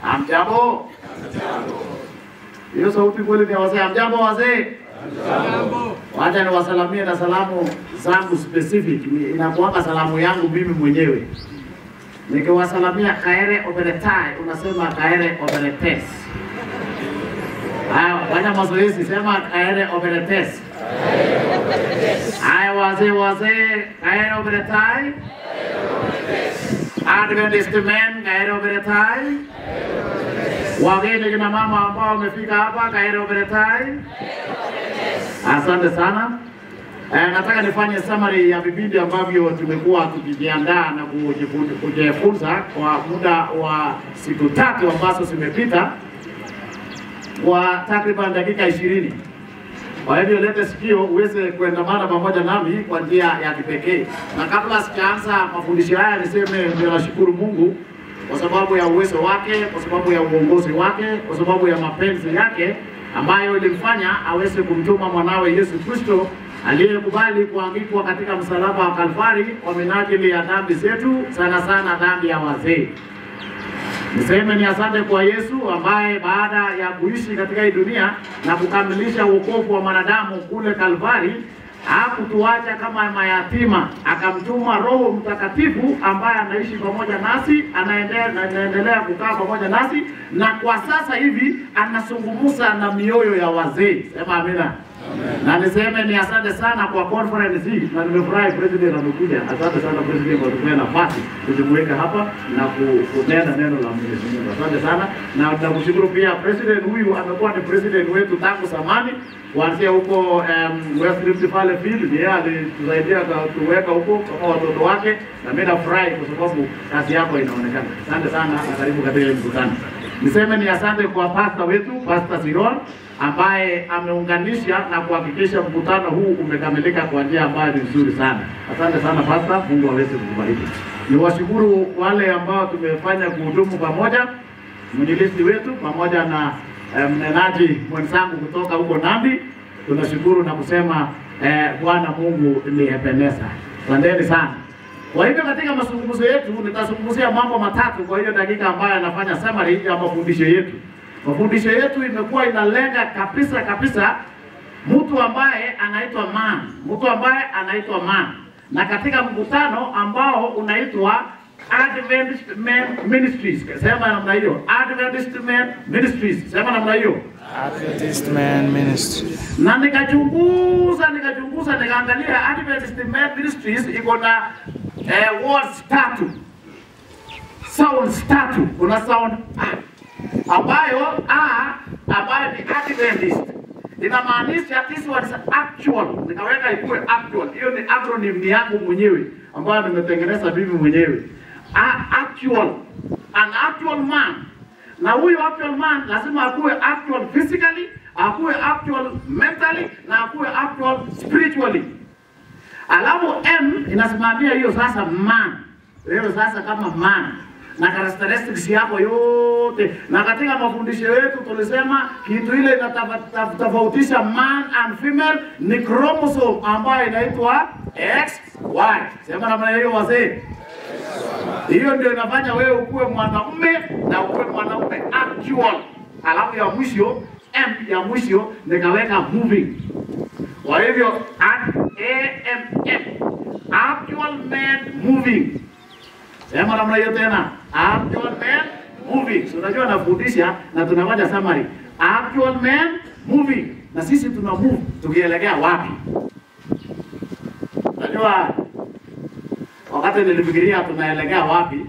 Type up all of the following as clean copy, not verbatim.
Hamjambo? Hiyo sauti kweli ni wazee. Hamjambo wazee? Hamjambo. Wacha niwasalamie na salamu zangu specific. Inakuanga salamu yangu mimi mwenyewe. Nikiwasalamia Kaere Oberetai, unasema Kaere Oberetes. Haya, fanya mazoezi, sema Kaere Oberetes. Haya wazee wazee, Kaere Oberetai. Adventist men, Kaere Oberetai. Wageni kina mama ambao wamefika hapa, Kaere Oberetai. Asante sana. Nataka nifanye summary ya vipindi ambavyo tumekuwa tukijiandaa na kujifunza kwa muda wa siku tatu ambazo zimepita kwa takriban dakika 20. Kwa hivyo lete sikio uweze kuendamana pamoja nami kwa njia ya kipekee. Na kabla sijaanza mafundisho haya niseme ninashukuru Mungu kwa sababu ya uwezo wake, kwa sababu ya uongozi wake, kwa sababu ya mapenzi yake ambayo ilimfanya aweze kumtuma mwanawe Yesu Kristo aliyekubali kuangikwa katika msalaba wa Kalvari kwa minajili ya dhambi zetu, sana sana dhambi ya wazee. Niseme ni asante kwa Yesu ambaye baada ya kuishi katika hii dunia na kukamilisha wokovu wa mwanadamu kule Kalvari, hakutuacha kama mayatima, akamtuma Roho Mtakatifu ambaye anaishi pamoja nasi, anaendelea kukaa pamoja nasi, na kwa sasa hivi anazungumza na mioyo ya wazee. Sema amina. Na niseme ni asante sana kwa conference hii, na nimefurahi president amekuja. Asante sana president kwa kutupa nafasi kujumuika hapa na kunena neno la Mwenyezi Mungu. Asante sana, na nakushukuru pia president. Huyu amekuwa ni president wetu tangu zamani, kuanzia huko West Rift Valley Field, yeye alitusaidia kuweka huko kama watoto wake, na mimi nafurahi kwa sababu kazi yako inaonekana. Asante sana na karibu katika mkutano. Niseme ni asante kwa pastor wetu, Pastor Siron, ambaye ameunganisha na kuhakikisha mkutano huu umekamilika kwa njia ambayo ni nzuri sana. Asante sana pastor, Mungu aweze kukubariki. Niwashukuru wale ambao tumefanya kuhudumu pamoja, mwinjilisti wetu pamoja na mnenaji mwenzangu kutoka huko Nandi. Tunashukuru na kusema Bwana Mungu ni Ebeneza. Asanteni sana. Kwa hivyo katika mazungumzo yetu nitazungumzia mambo matatu kwa hiyo dakika ambayo anafanya summary ya mafundisho yetu. Mafundisho yetu imekuwa inalenga kabisa kabisa mtu ambaye anaitwa man, mtu ambaye anaitwa man. Na katika mkutano ambao unaitwa Adventist Men Ministries. Sema namna hiyo, Adventist Men Ministries. Sema namna hiyo, Adventist Men Ministries. Na nikachunguza nikaangalia Adventist Men Ministries iko na words tatu, sounds tatu. Kuna sound A ambayo A ambayo ni Adventist, inamaanisha this one is actual. Nikaweka ikuwe actual. Hiyo ni acronym yangu mwenyewe ambayo nimetengeneza mimi mwenyewe. A, actual, an actual man. Na huyu actual man lazima akuwe actual physically, akuwe actual mentally, na akuwe actual spiritually. Alafu M inasimamia hiyo sasa man. Leo sasa kama man na characteristics yako yote. Na katika mafundisho yetu tulisema kitu ile inatofautisha man and female ni chromosome ambayo inaitwa XY. Sema namna hiyo wazee. Hiyo ndio inafanya wewe ukuwe mwanaume na ukuwe mwanaume actual. Alafu ya mwisho M ya mwisho nikaweka moving. Kwa hivyo AMM, actual man moving. Sema namna hiyo tena, actual man moving. So unajua nafundisha na tunafanya summary. Actual man moving. Na sisi tuna move tukielekea wapi? Unajua wakati nilifikiria tunaelekea wapi,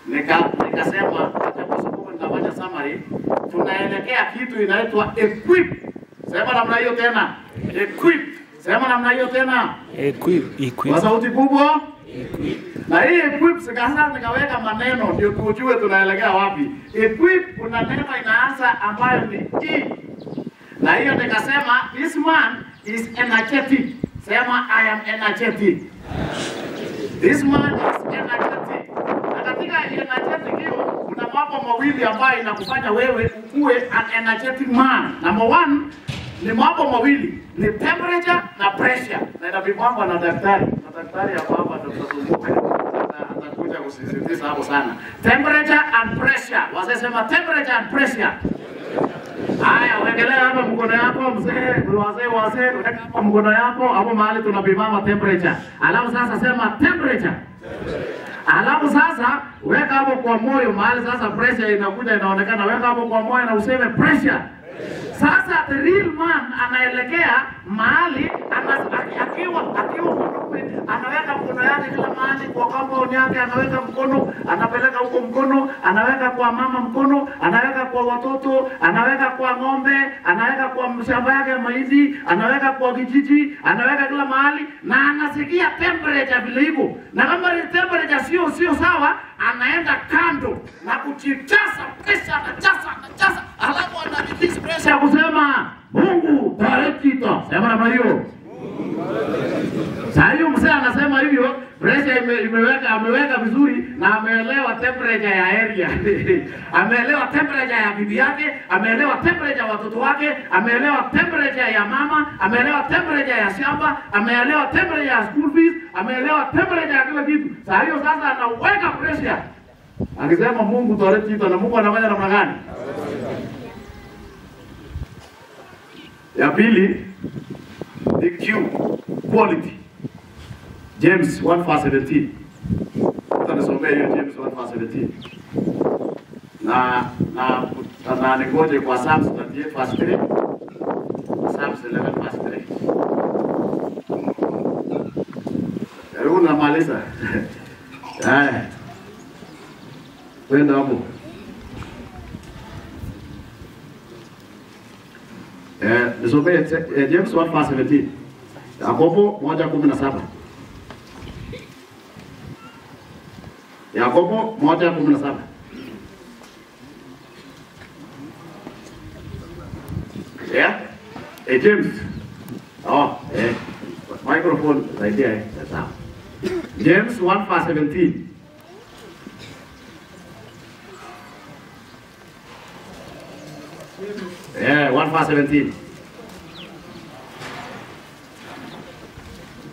nikasema acha kwa sababu nitafanya summary, tunaelekea kitu inaitwa equip. Sema namna hiyo tena, equip. Sema namna hiyo tena, equip. Equip. Kwa sauti kubwa, equip. Na hii equip sasa nikaweka maneno ndio tujue tunaelekea wapi. Equip kuna neno inaanza ambayo ni E. Na hiyo nikasema this man is energetic. Sema I am energetic. This man is energetic. Na katika energetic hiyo kuna mambo mawili ambayo inakufanya wewe ukue an energetic man. Number one ni mambo mawili, ni temperature na pressure. Na inapimwa na daktari. Na daktari hapa hapa Dr. Sumbuka Nitakuja kusisitiza hapo sana. Temperature and pressure. Wazee sema temperature and pressure. Haya, wekelea hapa mkono yako mzee, wazee, weka hapa mkono yako hapo mahali tunapimama temperature. Alafu sasa sema temperature. Alafu sasa weka hapo kwa moyo mahali sasa pressure inakuja inaonekana, weka hapo kwa moyo na useme pressure. Sasa the real man anaelekea mahali akiwa mwanaume anaweka mkono yake kila mahali kwa compound yake, anaweka mkono, anapeleka huko mkono, anaweka kwa mama mkono, anaweka kwa watoto, anaweka kwa ng'ombe, anaweka kwa shamba yake ya mahindi, anaweka kwa kijiji, anaweka kila mahali, na anasikia temperature vile iko. Na kama temperature sio sawa, anaenda kando na kuchichasa pressure, anachaza, alafu ana release pressure ya kusema Mungu tarekita. Sema namna hiyo. Sasa hiyo mzee anasema hivyo, pressure imeweka, ameweka vizuri na ameelewa temperature ya area. Ameelewa temperature ya bibi yake, ameelewa temperature ya watoto wake, ameelewa temperature ya mama, ameelewa temperature ya shamba, ameelewa temperature ya school fees, ameelewa temperature ya kila kitu. Sasa hiyo sasa anaweka pressure. Akisema Mungu tarekita, na Mungu anafanya namna gani? Ya pili ni Q, quality. James 1:17. Utanisomea hiyo James 1:17. Na ningoje kwa Psalms 38:3. Psalms 11:3. Karibu namaliza. Haya. Kwenda hapo. Nisomee James 1:17. Yakobo 1:17. Yakobo 1:17. Yeah? Hey, James. Oh, microphone right there. That's out. James 1:17. Yeah, 1:17.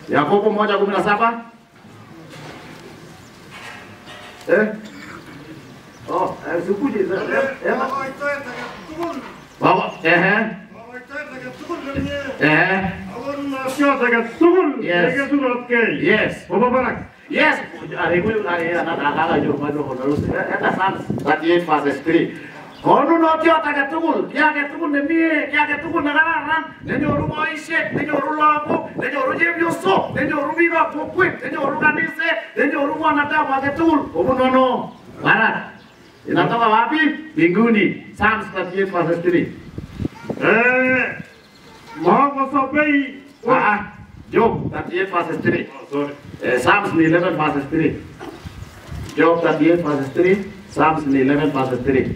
Yakobo 1:17. Eh? Oh, sukuje. Baba, Yes. Yes. Yes. Psalms 38:3. Konunotiot agetugul, ki agetugul nemie, ki agetugul nekararan, nenyoru boisiek, nenyoru lagok, nenyoru chepyosok, nenyoru biikab kokwet, nenyoru kaniset, nenyoru wanadamu agetugul, kobun ano? Barak. Inatoka wapi? Mbinguni. Psalms 38:3. Makosobei. Job 38:3. Psalms 11:3. Job 38:3, Psalms 11:3.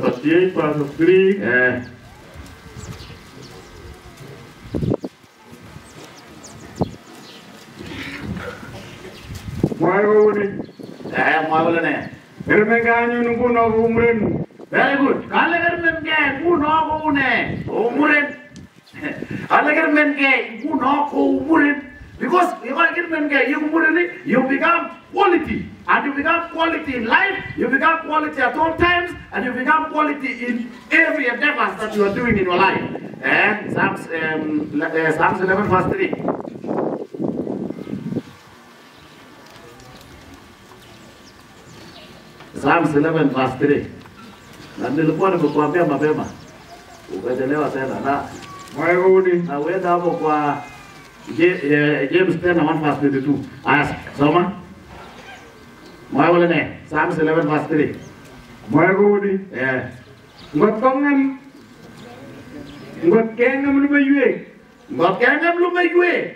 38:3. Mwae Mwae Kermenganyun nguno kou muren. Very good. Kale kermengei nguno kou ne? Kou muren. Kale kermengei nguno kou muren. Because you you become quality. And you become quality in life, you become quality at all times, and you become quality in every endeavor that you are doing in your life. Psalms 11:3. Psalms 11:3. Na nilikuwa nimekuambia mapema. Ukachelewa tena. Na na uenda hapo kwa James 10:1-22. Aya, soma. Mwae Psalms 11:3. Mwae kouni. Ngot kengem lumeiwek. Ngot kengem lumeiwek.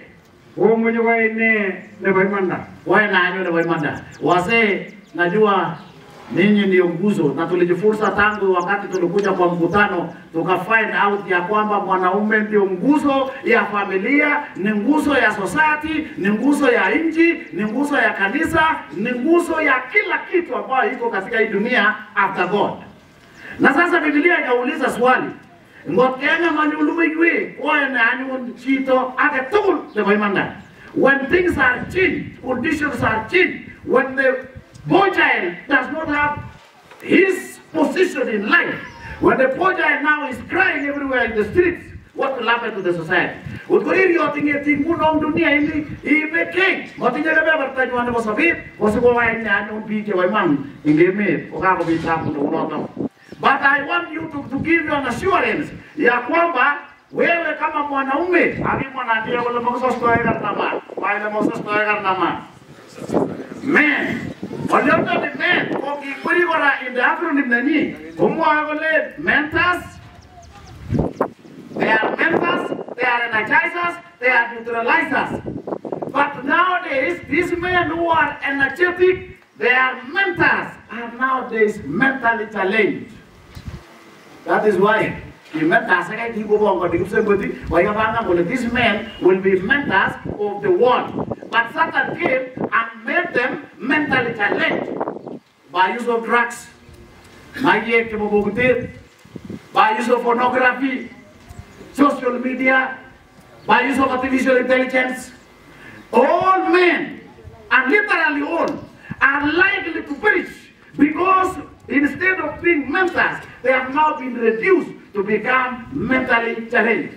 Komuchi koyai ne nebo imanda. Koyai ne anyun nebo imanda. Wazee, najua ninyi ndio nguzo, na tulijifunza tangu wakati tulikuja kwa mkutano, tuka find out ya kwamba mwanaume ndio nguzo ya familia, ni nguzo ya society, ni nguzo ya nchi, ni nguzo ya kanisa, ni nguzo ya kila kitu ambayo iko katika hii dunia after God. Na sasa Biblia ikauliza swali, ngot kengem anyun lumeiwek, koyai ne anyun chito age tugul nebo imanda. When things are changed, conditions are changed, when the boy child does not have his position in life, when the boy child now is crying everywhere in the streets, what will happen to the society? Utkoririot ng'etik nguno dunia ini imekei matinye kebeberta nywan nebo sobet kosikowae anyun biik chebo iman eng emet kokakobit tabu neunoto. But I want you to give you an assurance ya kwamba wewe kama mwanaume akimwanambia kole makisostoe karnama waile makisostoe karnama men olioto ni men kokikweri kora in the acronym nenyi komwoe kole mentors. They are mentors, they are energizers, they are neutralizers. But nowadays, these men who are energetic, they are mentors, are nowadays mentally challenged. That is why the mentors, these men will be mentors of the world. But Satan came and made them mentally challenged by use of drugs, by use of pornography, social media, by use of artificial intelligence. All men, and literally all, are likely to perish because instead of being mentors, they have now been reduced to become mentally challenged.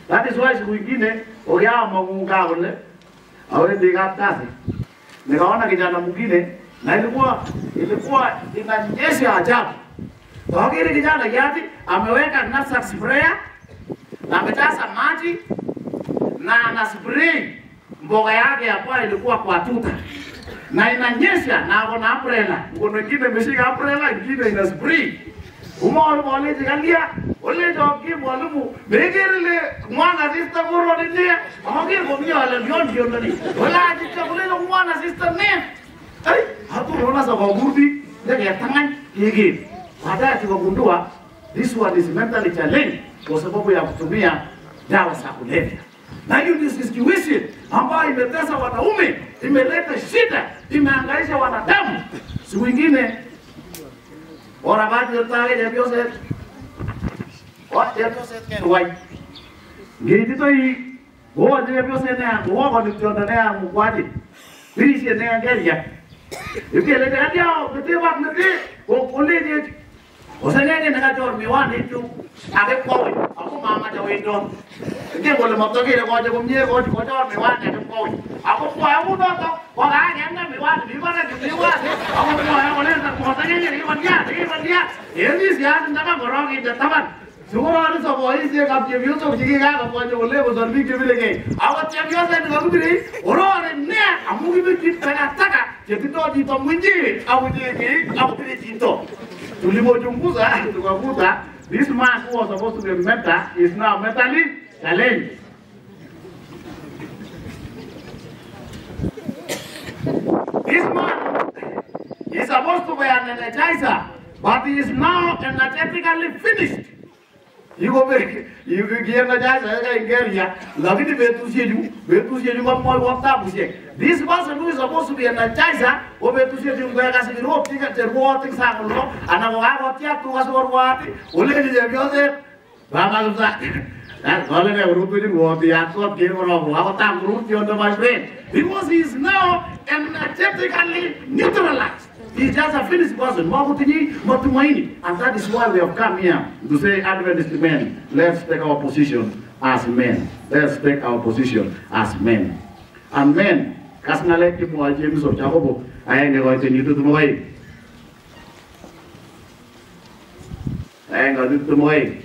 That is why siku ingine okiama awendi kapkazi nikaona kijana mwingine na ilikuwa inanyesha ajabu. Wakili kijana yati ameweka knapsack sprayer na amejaza maji na ana spray mboga yake hapo ilikuwa kwa tuta na inanyesha na ako na umbrella, mkono mwingine imeshika umbrella, ingine ina spray. Umaona wale jikalia wale joki mwalimu megerele mwana sister koro ni amagir komia wale lion lion ni wala jikakule mwana sister ne ai hatuona sababu gurdi ndege tangan kiki. Baadaye tukagundua this one is mentally challenged kwa sababu ya kutumia dawa za kulevya. Na hiyo ndio situation ambayo imetesa wanaume, imeleta shida, imehangaisha wanadamu. Siku nyingine orabati tare chepyoset. Chepyoset kerwai. Ngeititoi kowo chepyoset nea, kowo konuktiondo nea mukwaji. Birishet nea keria. Ipkele katia metebak mete kolechech osengenge nekachor miwani chu akipkowech ako mamache wendot. Ingen kole motokere koche komie kochor miwani akipkowech. Ako mwoe kounoto kokakende miwani mi barak miwani ako mwoe kole osengenge nekikolya nekikolya en taban korok inde taban. Sikorori soboisiekab chepyosok chekikakobwa nyokole kosor biik chebirekei. Akot chepyoset nekokibirei orore nea amu kibirchin takataka chetindoi chito mwenyewe akuchekei akubire chito. Tulipochunguza tukakuta this man who was supposed to be a mentor is now mentally challenged. This man is supposed to be an energizer, but he is now energetically finished. This person who is supposed to be an energizer, because he is now energetically neutralized. He's just a finished person. And that is why we have come here to say, Adventist men, let's take our position as men. Let's take our position as men. And men, kasngalek kimwa James of Jacobo, aenge koiten 22. Aenge 22.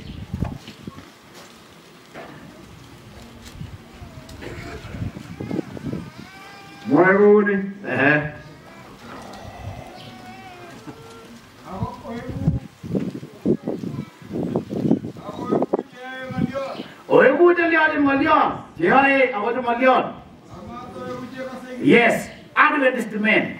Mwae kouni. Yes, Adventist men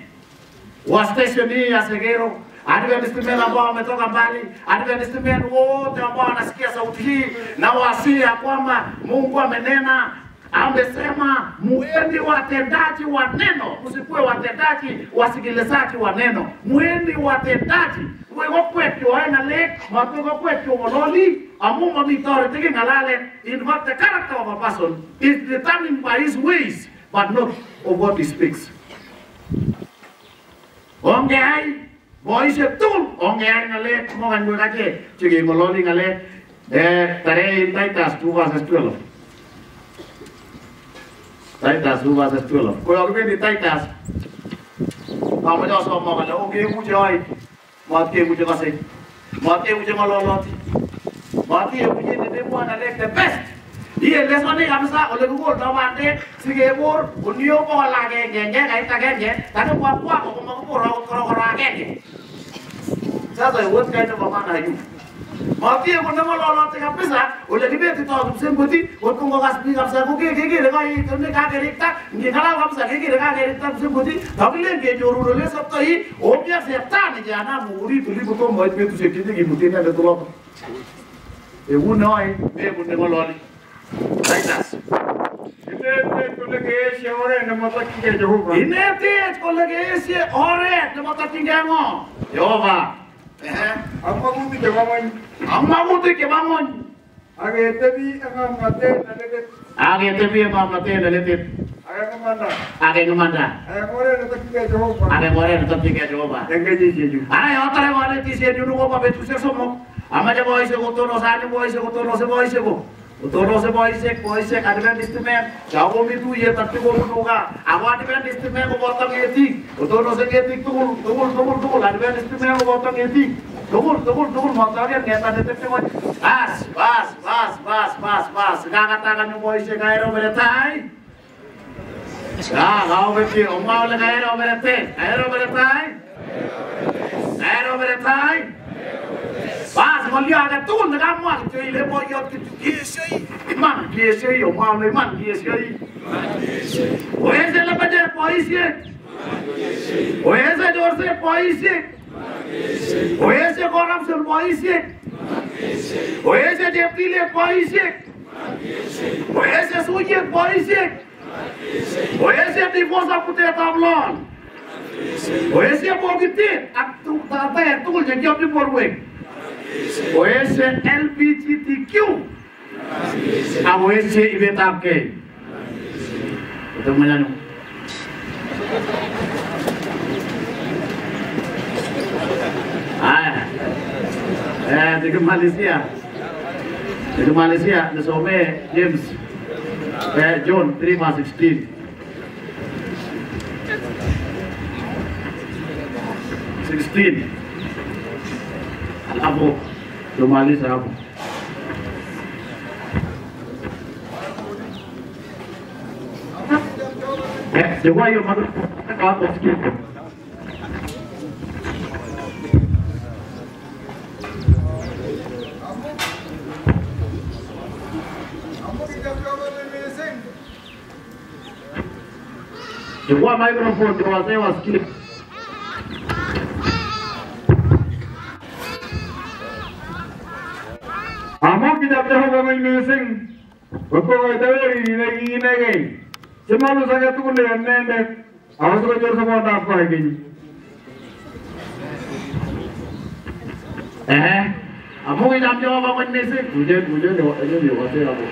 wa station hii ya Segero, Adventist men ambao wametoka mbali, Adventist men wote ambao wanasikia sauti hii na wasia kwamba Mungu amenena, amesema mueni watendaji wa neno, msikuwe watendaji wasikilizaji wa neno, mueni watendaji. In fact, the character of a person is determined by his ways. but not of what he speaks. Ongeyai boisiek tugul, ongeyai ng'alek mokany koek achek chekeng'ololi ng'alek. Tarehe Titus 2 verses 12. Titus 2 verses 12. Ko yokibendi Titus, amoche asomok ale ongeku cheyoe, matkeku chekose, matkeku cheng'ololoti, matkeku chenemwoe ng'alek the best. Ielezoni kabisa ole kikoldo bandek sikebor guniok 100 eng ekait agenge takibwa kwako komakibor akot korokoro agenge. Sasa what kind of a man are you? Matieku neng'ololoti kabisa ole kibetito kipsengwet kot ko ngokas biik kabisa ko kekere kakerikta nging'alal kabisa kekere kakerikta kipsengwet takilen kenyorun ole soptoi omia setani cheanam urit oli kotomo koit betusiek chenyekimute inendet oloto. Eku neoe meeku neng'ololi. Titus. Inetech kole keesye oret nemotokyingei Jehova. Inetech kole keesye oret nemotokyingei ng'o? Jehova. Ak magutik chebo ng'wony. Ak magutik chebo ng'wony. Ak ketebi eng ng'omnotet neletit. Ak ketebi eng ng'omnotet neletit. Ak eng imanda. Ak eng imanda. Ak eng oret netokyingei Jehova. Ak eng oret netokyingei Jehova. Eng kenyisiechu. Ara yotore konetisienyun kobo betusiek 3. Amache boisiek kotonosani, boisiek kotonose, boisiek ko. Kotonose boisiek, boisiek Adventist men, chakomi tuyet ak tikobunu gaa. Ako Adventist men koboto ng'etik. Kotonose ng'etik tugul, tugul, tugul, tugul. Adventist men koboto ng'etik. Tugul, tugul, tugul. Motoken ng'eta netepche ng'ony. Bas, bas, bas, bas, bas, bas. Kakatakanyo boisiek kaero bere tai. Kaobetyi, omwa ole kaero bere te. Kaero bere tai. Kaero bere tai. Bas, ng'olyo age tugul nekamwa kityo ile boyot kityo kiesioi. Iman kiesioi, omwa ole iman kiesioi. Oese lemachek boisiek. Oese chorset boisiek. Oese corruption boisiek. Oese cheptilet boisiek. Oese suyet boisiek. Oese divorce ak butetab lon. Oese bokitet ak tartaet tugul chekiomchin borwek. Oese LGBTQ. Ak oese ibetabkei. Oteng'ony anyun. Haya. Nikimalizia nisomee James John 3 verse 16. 16. Alafu tumalize hapo. Chukua hiyo hapo sikia. Chukua microphone ndio wazee wasikie. Amu kichop Jehova ng'wony missing, kotkokoito werit nekiinegei, simalus age tugul en inendet, ako sikonyor sobondab koikeny. Amu kichop Jehova ng'wony missing. Kujeni, kujeni, kujeni wazee hapo.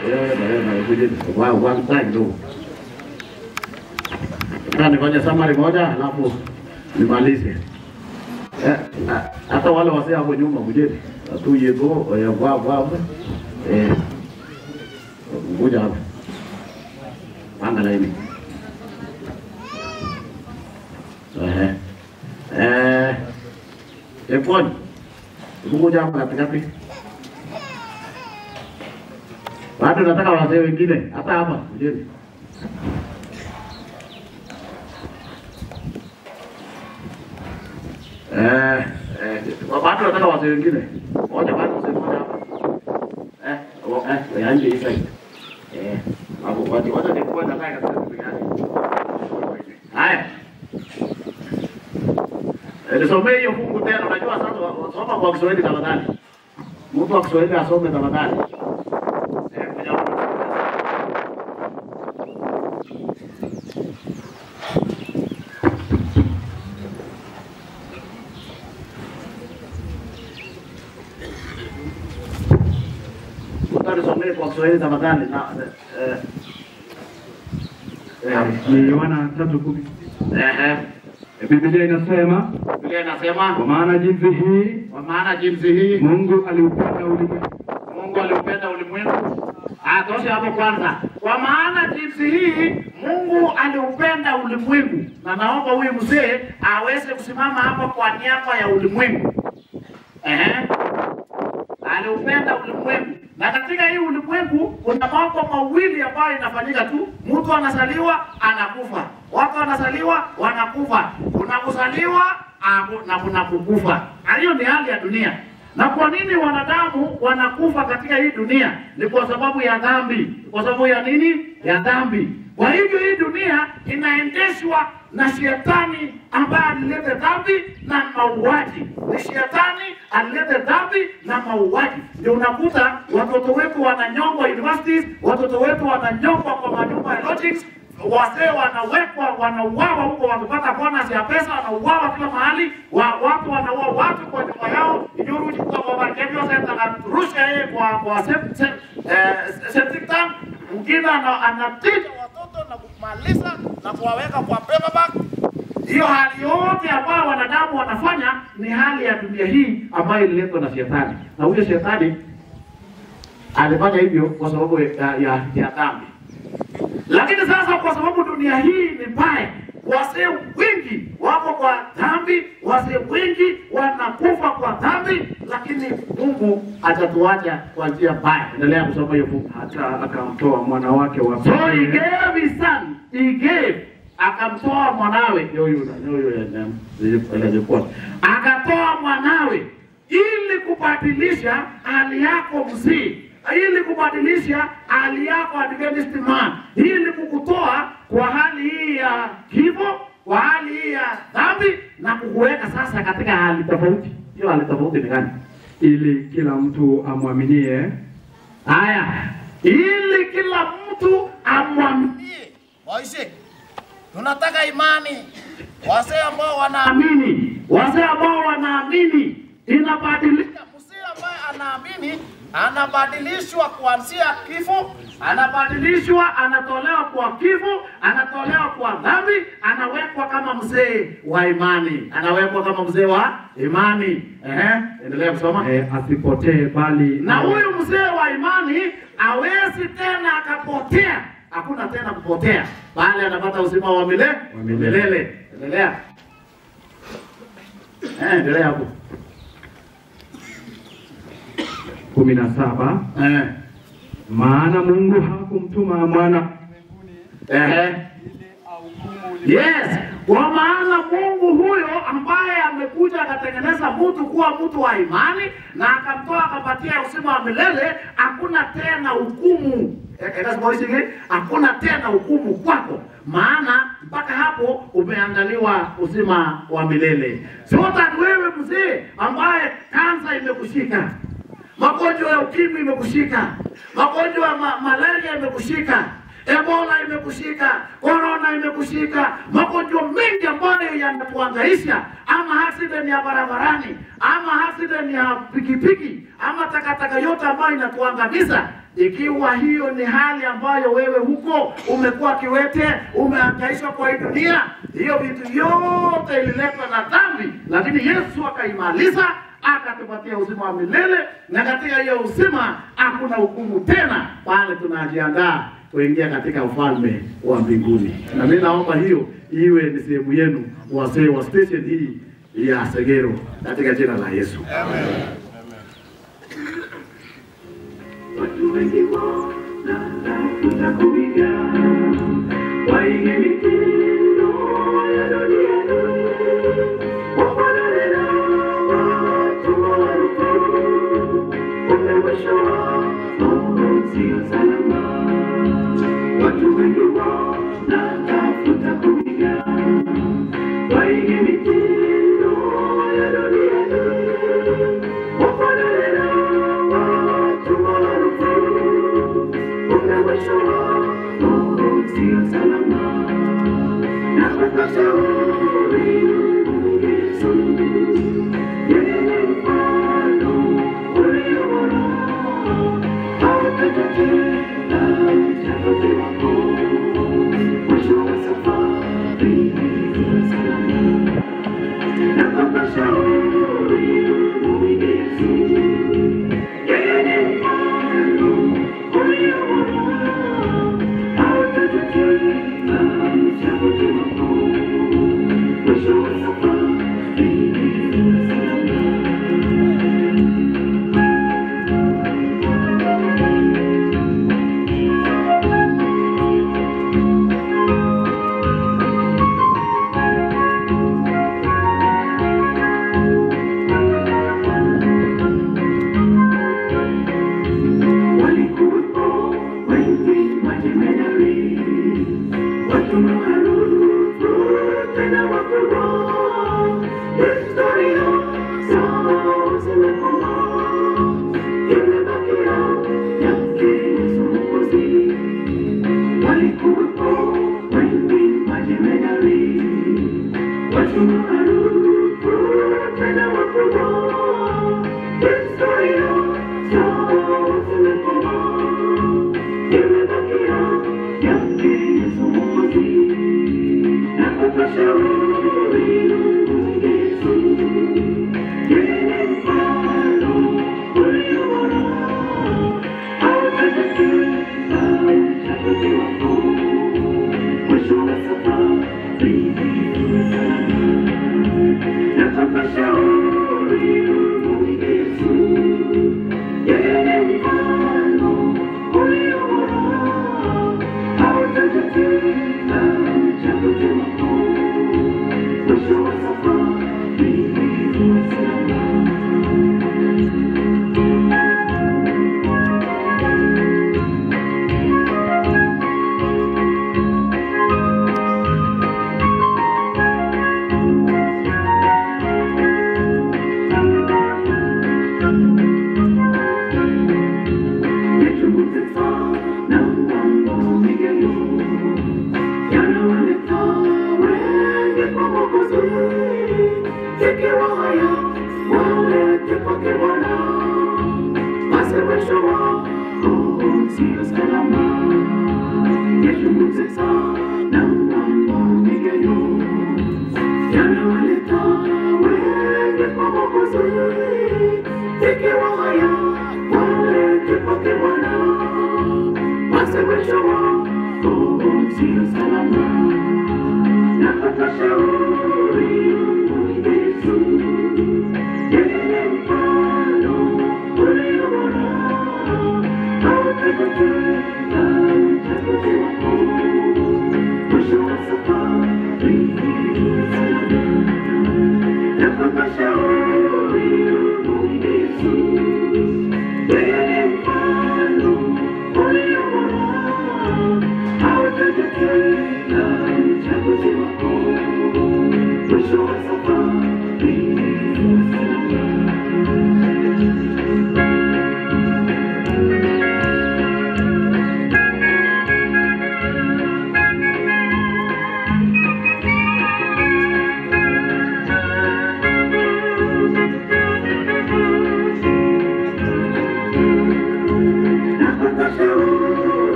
Kujeni. Kwa mtaa kidogo. Sasa nifanye summary moja alafu nimalize. Hata wale wazee hapo nyuma kujeni. Tuye go kwa ngoja hapa. Panga laini. Epon. Ngoja hapa katikati. Bado nataka wazee wengine hata hapa kujeni. Bado nataka wazee wengine. Moja bado mzee mmoja hapa. Yaani hii side. Hapo watu wote ni kwa nataka katika peke yake. Haya. Nisomee hiyo fungu tena. Unajua sasa soma kwa Kiswahili tafadhali. Mtu wa Kiswahili asome tafadhali. Nisomee kwa Kiswahili tafadhali na Ni Yohana 3:16. Biblia inasema, Biblia inasema, kwa maana jinsi hii, kwa maana jinsi hii Mungu aliupenda ulimwengu. Mungu aliupenda ulimwengu. Atoshe hapo kwanza. Kwa maana jinsi hii Mungu aliupenda ulimwengu. Na naomba huyu mzee aweze kusimama hapa kwa niaba ya ulimwengu. Aliupenda ulimwengu. Na katika hii ulimwengu kuna mambo mawili ambayo inafanyika tu. Mtu anazaliwa, anakufa. Watu wanazaliwa, wanakufa. Kuna kuzaliwa na kuna kukufa. Hiyo ni hali ya dunia. Na kwa nini wanadamu wanakufa katika hii dunia? Ni kwa sababu ya dhambi. Kwa sababu ya nini? Ya dhambi. Kwa hivyo hii dunia inaendeshwa na shetani ambaye alileta dhambi na mauaji. Ni shetani alileta dhambi na mauaji. Ndio unakuta watoto wetu wananyongwa universities, watoto wetu wananyongwa kwa manyumba ya lodgings, wazee wanawekwa, wanauawa huko wakipata bonus ya pesa, wanauawa kila mahali, watu wanaua watu kwa nyumba yao. Yuru kwa kwa anarusha yeye kwa septic tank, mwingine anatisha watoto na kumaliza na kuwaweka kwa paperback. Hiyo hali yote ambayo wanadamu wanafanya ni hali ya dunia hii ambayo ililetwa na shetani. Na huyo shetani alifanya hivyo kwa sababu ya dhambi. Lakini sasa kwa sababu dunia hii ni mbaya, wazee wengi wako kwa dhambi, wazee wengi wanakufa kwa dhambi, lakini Mungu atatuacha kwa njia mbaya. Endelea kusoma hiyo fungu. Hata akamtoa mwana wake wa So he gave his son, he gave, akamtoa mwanawe, akatoa mwanawe ili kubadilisha hali yako mzee, ili kubadilisha hali yako Adventist man, ili kukutoa kwa hali hii ya kifo, kwa hali hii ya dhambi na kukuweka sasa katika hali tofauti. Hiyo hali tofauti ni gani? Ili kila mtu amwaminie. Haya, ili kila mtu amwaminie. Waishe, tunataka imani. Wazee ambao wanaamini, wazee ambao wanaamini inabadilika. Mzee ambaye anaamini anabadilishwa kuanzia kifo, anabadilishwa, anatolewa kwa kifo, anatolewa kwa dhambi, anawekwa kama mzee wa imani, anawekwa kama mzee wa imani. Endelea kusoma. Asipotee bali na huyu mzee wa imani hawezi tena akapotea. Hakuna tena kupotea, bali anapata uzima wa milele. Endelea. Endelea hapo. 17. Maana Mungu hakumtuma mwana Yes, kwa maana Mungu huyo ambaye amekuja akatengeneza mtu kuwa mtu wa imani na akamtoa akapatia uzima wa milele, hakuna tena hukumu. Hakuna tena hukumu kwako, maana mpaka hapo umeandaliwa uzima wa milele. So that wewe mzee ambaye kansa imekushika, magonjwa ya ukimwi imekushika, magonjwa ya malaria imekushika, Ebola imekushika, corona imekushika, magonjwa mengi ambayo yanatuhangaisha, ama accident ya barabarani, ama accident ya pikipiki, ama takataka yote ambayo inatuangamiza. Ikiwa hiyo ni hali ambayo wewe huko umekuwa kiwete, umehangaishwa kwa hii dunia, hiyo vitu yote ililetwa na dhambi, lakini Yesu akaimaliza, akatupatia uzima wa milele, na katika hiyo uzima hakuna hukumu tena, bali tunajiandaa kuingia katika ufalme wa mbinguni. Na mimi naomba hiyo iwe ni sehemu yenu wazee wa station hii ya Segero, katika jina la Yesu. Amen. Watu wengi wanatafuta kuiga, waige mitindo ya dunia, wafanane na watu maarufu, kumbe mwisho wao sio salama. Watu wengi wanatafuta kuiga, waige mitindo ya dunia, wafanane na watu maarufu, kumbe mwisho wao sio salama. Nakupa shauri Yesu, yeye ni mfano ulio bora, hautatatika uchaguzi wako, mwisho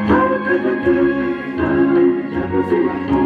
Hautajutia uchaguzi wako.